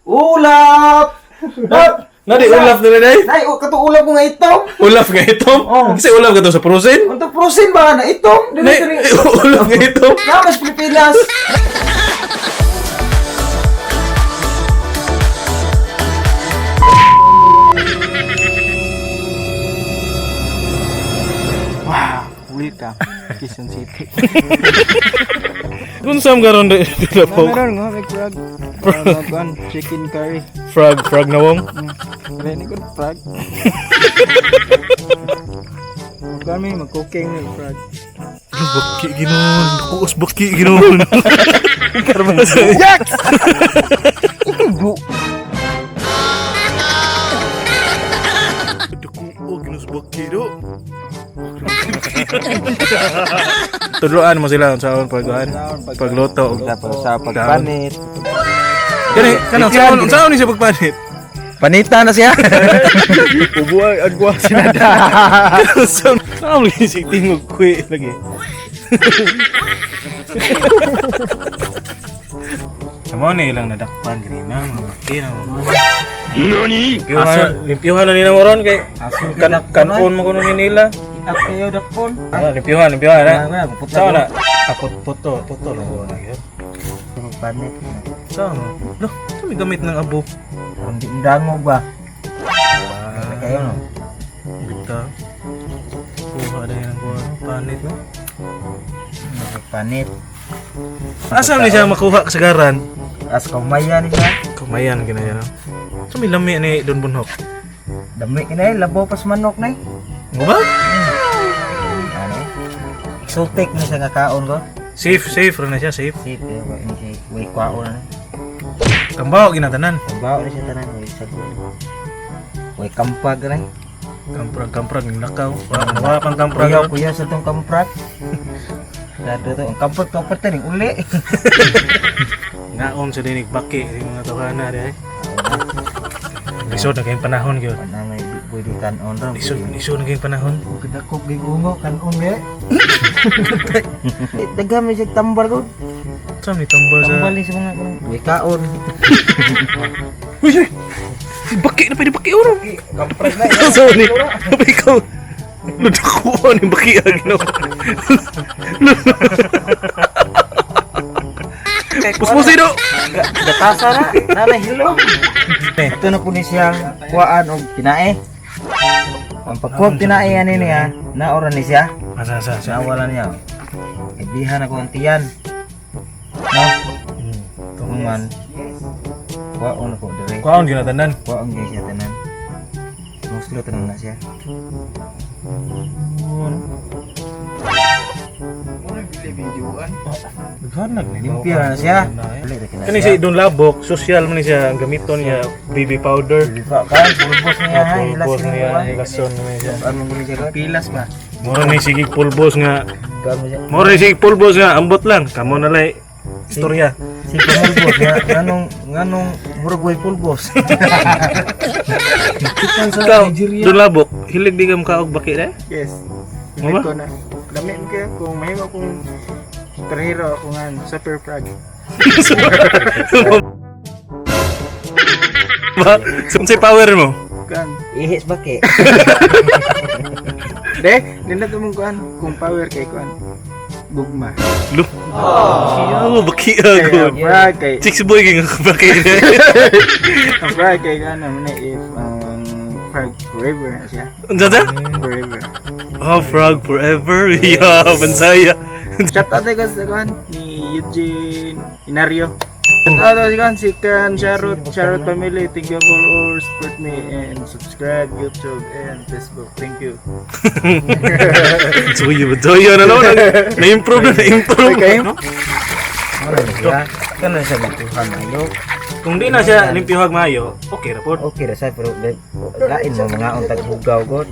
Ulap! Nadi ulap na rin eh. Nay, o kato ulap ko nga itom. Ulap nga itom? Oo. Kasi ulap ka to sa frozen? Unta frozen ba na itom? Nay, Dili dili. ulap nga itom? Namas Pilipinas. Wow, welcome Quezon City. Kung saan karon dito po? Meron nga may frog. Frog chicken curry. Frog, frog na wong. Wala ni ko frog. Kami mag-cooking ng frog. Baki ginon. Kuos baki ginon. Yak! Ibu. Kuo ginos baki do. Tudloan mo sila sa pagkuan, pagluto og Tapos sa pagpanit. Kani kanang saan ni siya pagpanit? Panita na siya. Ubuay agwa sinada. Saan saan lagi siya tingog kwe lagi. Samo ni ilang nadakpan ganina mga baki na mo. Nani? Limpyuhan na nila mo ron kay kan kanon mo kuno ni nila. At kayo dakpon. Ah, limpyuhan, limpyuhan na. Putla. Saan na? Ah, puto, puto lang ko na yun. Pagpanit. Saan? Loh, saan may gamit ng abo? Kung di ndangog ba? Kayo no. Bita. Kuha na yan kuha. Panit no? Pagpanit. Asa ni siya makuha kasagaran? As kaumayan ni siya. Kumayan gina no? So may lami ni Don Bunhok. Dami kinay labaw pas manok nay. Mo ba? Ano? Exotic ni siya nga kaon ko. Safe, safe ra na siya, safe. Safe eh, wa ni siya way kwaon na. Kambaw ginatanan. Kabaw ni siya tanan way sago. Way kampag na. Kamprag, kamprag ng lakaw. Wala wala pang kamprag. Kuya, kuya sa tong kamprak. Dado to, ang kamprak kamprak taning uli. Ngaon sa dinig baki yung mga tawhana di ay. Lisod na kayong panahon gyud. Ana may pwede kanon ra. Lisod, lisod na kayong panahon. Kedakop gigungo kanon ge. Daghan may siya tambal ko. Saan ni tambal sa Tambal ni sa mga way kaon. Uy, uy. Si Baki na pwede baki oro. Kamprak na. Ikaw sa ni. Kapag ikaw. Nadakuha ni baki ang ginawa. Puspusi do. Gatasa na. Nanay hilo. Ito na po ni siyang kuhaan og tinae. Ang pagkuha og tinae ani niya, naora ni siya. Asa asa asa. Nawala niya. Ibihan ako ang tiyan. No? Tungan. Kuhaon ako dire. Kuhaon ginatanan. Kuhaon gyud siya tanan. Muslo tanan na siya. Naghanag ni. Limpyo na siya. Dili ra kina Kani siya. si Don Labok, social man ni siya ang gamiton niya baby powder. Dili pa kan pulbos niya ha. Hilas Pulbos niya. niya, hilason niya siya. Ano mo ni siya? Pilas ba? Mura ni sige pulbos nga. Kuhaan mo siya. Mura ni sige pulbos nga ambot lang. Kamo na lay istorya. Si pumulbos nga nganong nganong murag way pulbos. Ikaw, Don Labok, hilig di ka makaog baki na? Yes. Mo ba? Ko na. Dami mo kayo kung mahimo kong superhero ako nga super frog. Ba? Unsay power mo? Kuan. Ihis baki. De, nindot mong kuan kung power kay kuan. Gugma. Lo. Siya mo baki Kay ako. ang frog kay Chicks boy kay nga baki na. ang frog kay kuan naman na if ang frog forever na siya. Unsa ta? Forever. Oh, frog forever. Yeah, bansaya. Shout out ko sa kuan ni Eugene Inario. Shout out si kuan si Kan Sharot Sharot family. Thank you for all support me and subscribe YouTube and Facebook. Thank you. Zoya, zoya na naman. Na-improve na, na-improve. Okay. No? Ano na siya? Kano siya gituhan ayo. Kung di na siya limpyohag maayo, okay ra pod. Okay ra sa pero lain mo mga untag hugaw god.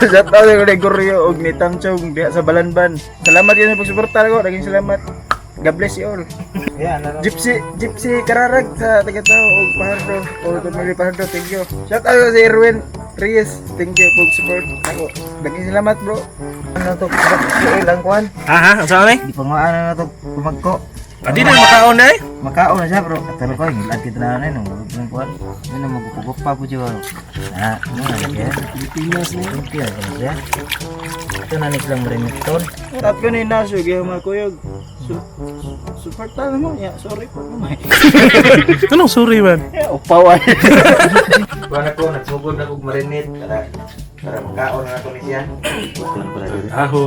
Shout out ko ni Goryo og ni Tam Chong diha sa Balanban. Salamat yun sa pagsuporta ko. Naging salamat. God bless you all. Yeah, na Gypsy, Gypsy Kararag sa taga-tao og Pahardo o Family Pahardo, thank you. Shout out sa Erwin Reyes, thank you pag support ako. Naging salamat bro. Ano to? Ilang kuan? Ha ha, unsa ni? Di pa nga na to pumagko. Adi na makaon eh. Makaon na siya bro. Katalo ko ngilad kita na na nung nung kuan. Ano magupugop pa po siya. Ah, ano na siya? Pilipinas na. Lumpia ano siya? Ito na ni silang mariniton. Tat ko ni Nasyo, gaya mga kuyog. Support tayo mo. Yeah, sorry po naman. Anong sorry man? Upawan. Kuan ako nagsugod na kog marinate para para makaon na ako ni siya. Kuan para diri. Aho,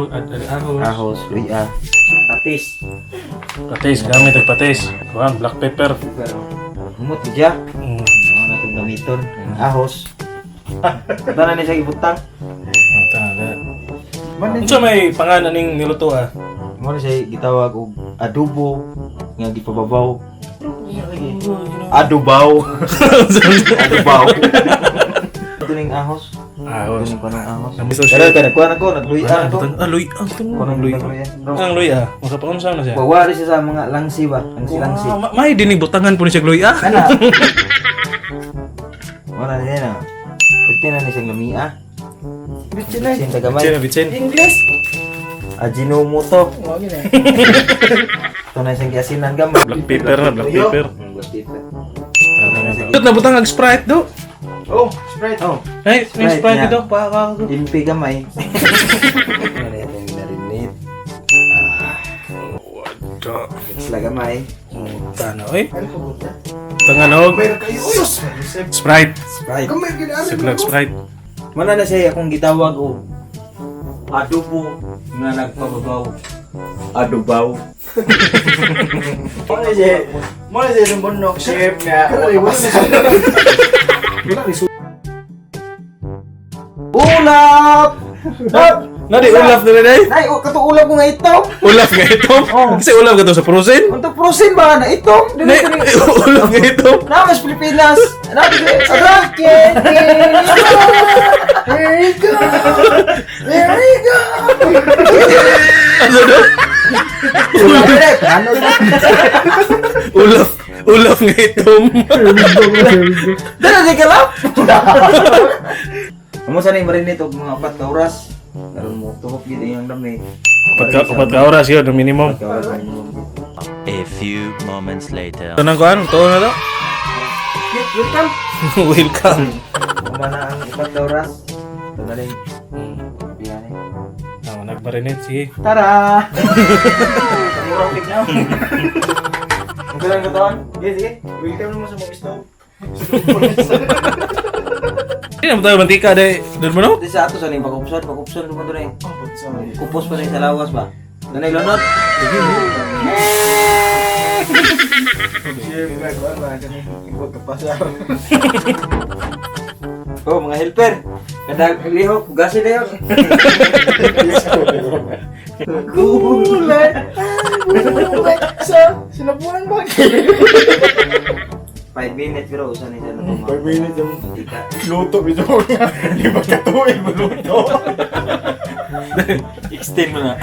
aho. Ahos, luya. Patis. Patis, gamit ang patis. Kuan, black pepper. Pero humot siya. Ano na itong gamiton? Ang ahos. Ito na ni siya ibutang. Unsa may pangalan ning niluto ah? Mo na siya gitawag og adobo nga gipababaw. Adobaw. Adobaw. Ito ning ahos. Ito Ahos. ning kanang ahos. Namiso Pero siya. kana kuan ako nagluyan ako. Ah, luy. Ang Kuan luy. nagluyan. Ang luy ah. Makapaunsa na siya. Wawari siya sa mga langsi ba? Langsi-langsi. Ah, may dinibutangan po ni siya luy ah. Kana. Wala na na. Pwede na ni siyang lamia. Bitsin na. Bitsin tagamay. Bitsin, bitsin. English. Ajinomoto. Wag na. Ito na siyang giasinan gamay. Black pepper na, black Tuyo. pepper. Black pepper. Tut nabutang ang Sprite do. Oh, Sprite. Oh, Ay, may Sprite Sprite niya. do. Pa ka. limpi gamay. Ano na yung narinit? It's la gamay. Tana oy. Ano po ba? Tanganog. Meron kayo. Uyos. Sprite. Sprite. Kamay ginari. Siglag Sprite. Mana na siya akong gitawag og adobo nga nagpababaw. Adobaw. Mo na siya. Mo na siya yung bundok chef nga. Ulap! Na di ulap na rin Nay, oh, kato ulap ko nga itom. Ulap nga ito. Kasi ulap ka to sa frozen. Unta prosin ba na itom? Dili Nay, ko ni ulap nga ito. Namas Pilipinas. Namas sa Rocket. There you go. There you go. Ano do? Ano na? Ulap. Ulap nga itom. Dala di ka lang. Amo sa ni marinate og mga 4 ka oras. Karon mo tuhok gid iyang dami. 4 ka oras yun, ang minimum. 4 ka oras minimum. A few moments later. Ito nang kuan, tuo na to. Welcome. Welcome. Kumana ang 4 ka oras. Ito na rin. Biyan eh. Ah, nagmarinate, sige. Tara! Ang kailangan ko taon? Sige, sige. Welcome naman sa mga stove. Hindi naman tayo mantika, dahil doon mo no? Di sa ato sa ning pagupson, pagupson mo doon eh. Kupos pa rin sa lawas ba? Nanay lonot. Chef nga kuan ba kani ikot ka pasar. Oh, mga helper. Kada lihok, hugasin na yun. Gulay. Gulay sa sinapunan ba? 5 minutes pero usan ni sa 5 minutes yung Mantika. luto bitaw nga. Di ba katuig maluto? Extend mo na.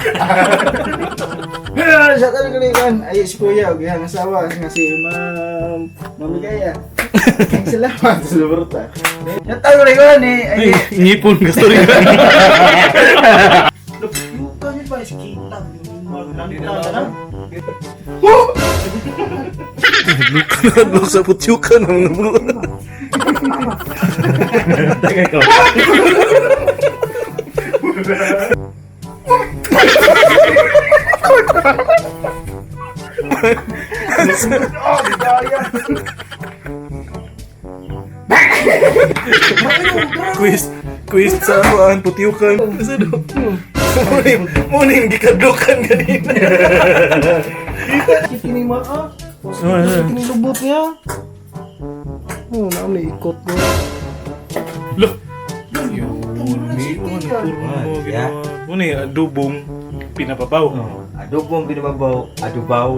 Sa tabi ko kan ay si kuya og iyang asawa nga si Ma'am Mamigaya. Salamat sa suporta. Sa tabi ko ni eh ay Ay, ngipon, gusto rin ka. Lupa ni pa kita maglanta na. Luka sa putyukan ang nabuo. Oh, gaya. Quiz, quiz sa kuan putyukan. Asa do? Muna yung gikadlukan kanina. Kini ma ah. Kini lubot niya. Oh, naam ni ikot mo. Loh. Yun, may ano, puro mo Yeah. ginawa. Muna yung adobong pinababaw. Adobong binababaw, adobaw.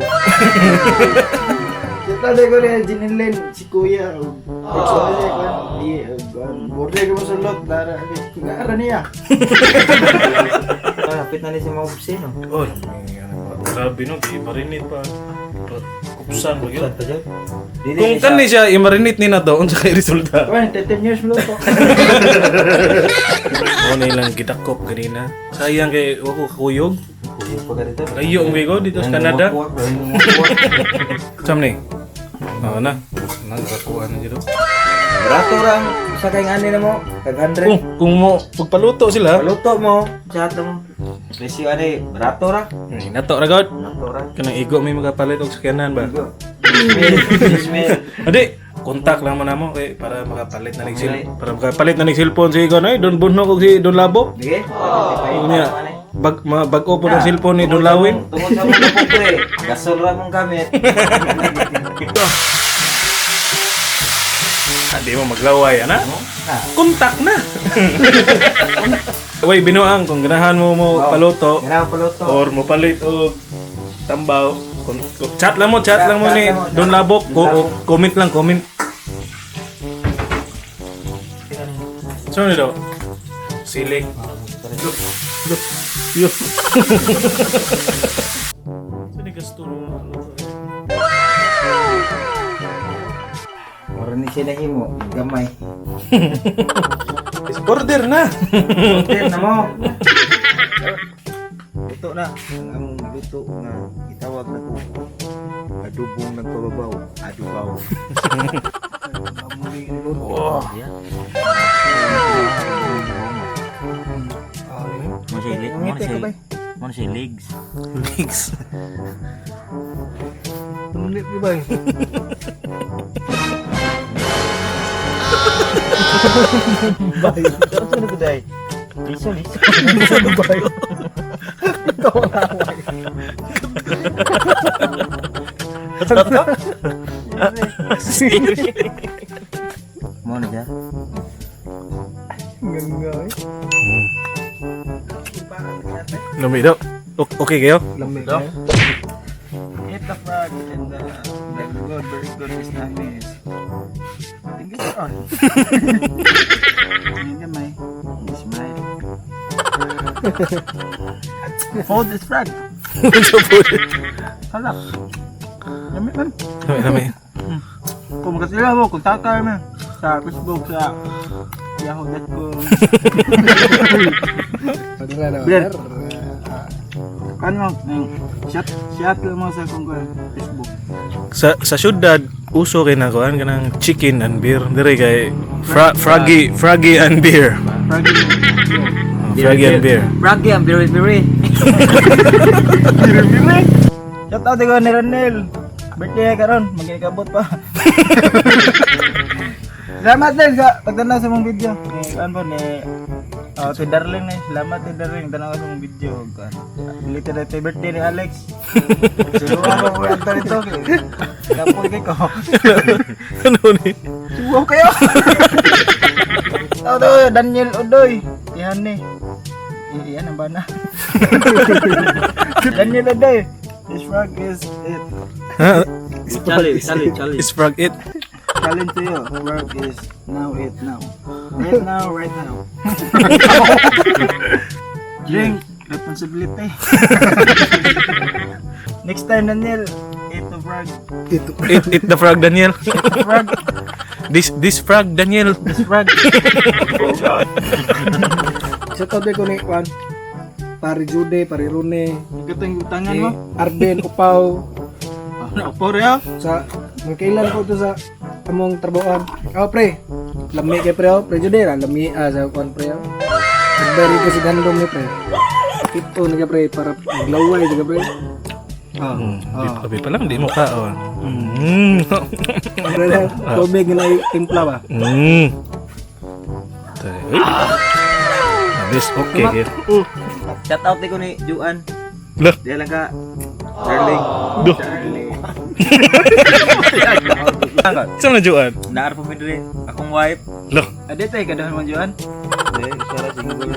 Sa tabi ko ni Jinilin si kuya. Oh. Di borde ko sulot dara dara niya. Ah, Kapit na ni si mga upsin, no? Oh, grabe no, di marinate pa. Kupsan ba yun? Saan pa dyan? Dili Kung ni siya- kani siya i-marinate ni na to, unsa kay resulta? Kuan 10 years luto. Mo na ilang gidakop ganina. Sayang kay wa ko kakuyog. Layo ang wigo dito sa Canada. Sam ni. Oh na. Nagkakuha na dito. Barato ra ang sa kay ani na mo, 500. Kung mo pagpaluto sila, Paluto mo, chat mo. Presyo ani, barato ra. Nato ra god. Barato ra. Kanang igo may magapalit og sakyanan ba? Ismail. Adi, kontak lang mo na mo kay para makapalit na nig cellphone si Igo nay, Don Bunok og si Don Labo. Sige. Unya, bag ma bag-o po ng cellphone ni Don Lawin. Tungod sa mga pobre, gasol ra mong gamit. Di mo maglaway ana. Na. Kontak na. Way binuang kung ganahan mo mo paluto Ganahan paluto. or mo palit og tambaw. Chat lang mo ni Don Labok. Comment lang, comment. So ano daw? Sili. Look, look, yo. Sino gasto mo? Mura ni siya nahimo, gamay. Order na. Order na mo. Luto na. Ang among luto nga itawag na ko. Adobong nagpababaw, adobaw. Oh. Mo siya legs. Legs. Tumulit di ba? Ano ko day? Liso, liso. Mo na siya. Ganga eh. Lami daw. Okay kayo? Lamig eh. Eat the frog and the good, very good is namin. Thank you for all. Hindi gamay. Smile. Hold this frog. Halak. Lamig man. Lami, lami. Kung makasila mo, kontakta kami sa Facebook, sa yahoo.com. Blair. Ano, chat, chat lang mo sa kung Facebook. Sa syudad uso kay na kuan kanang chicken and beer dire kay froggy froggy and beer. Froggy. Oh, froggy and beer. Bragi ang biri biri. Shout out ko ni Ranel. Birthday karon, magkikabot pa. Salamat din sa pagtanaw sa mong video. Ni kan po ni oh, si Darling ni. Salamat si Darling tanaw sa mong video. Kan. Belated happy birthday ni Alex. Siguro ko po ang dito. Kapon kay ko. Ano ni? Suwaw kayo. Tao to Daniel Odoy. Iyan ni. Iyan ang bana. Daniel Odoy. This frog is it. Ha? Chali, chali, chali. Is frog it? Challenge to you. Work is now it now. Right now, right now. Drink responsibility. Next time, Daniel, eat the frog. Eat the frog, Daniel. Eat the frog. This frog, Daniel. This frog. Shout out ko ni Juan. Pare Jude, pare Rune, Ikaw yung utangan mo. Arden, Upaw, Ano, pore ah. sa mga kailan ko to sa among trabahoan. Oh, pre. Lami kay pre, oh. Pre Jude, lami sa Juan pre. Oh. Nagbari ko si Gandom ni pre. Ito na ka pre para maglaway ka pre. Ah. Abi pa lang di mo kaon. Pre, tubig na timpla ba? Tayo. This okay. Okay. Shout out ko ni Juan. Lah. Diyan lang ka. Darling. Do. Saan na Juan? Naar po mi diri. Akong wife. Lah. Ade tayo kadahan mo, Joan. Eh, isara single.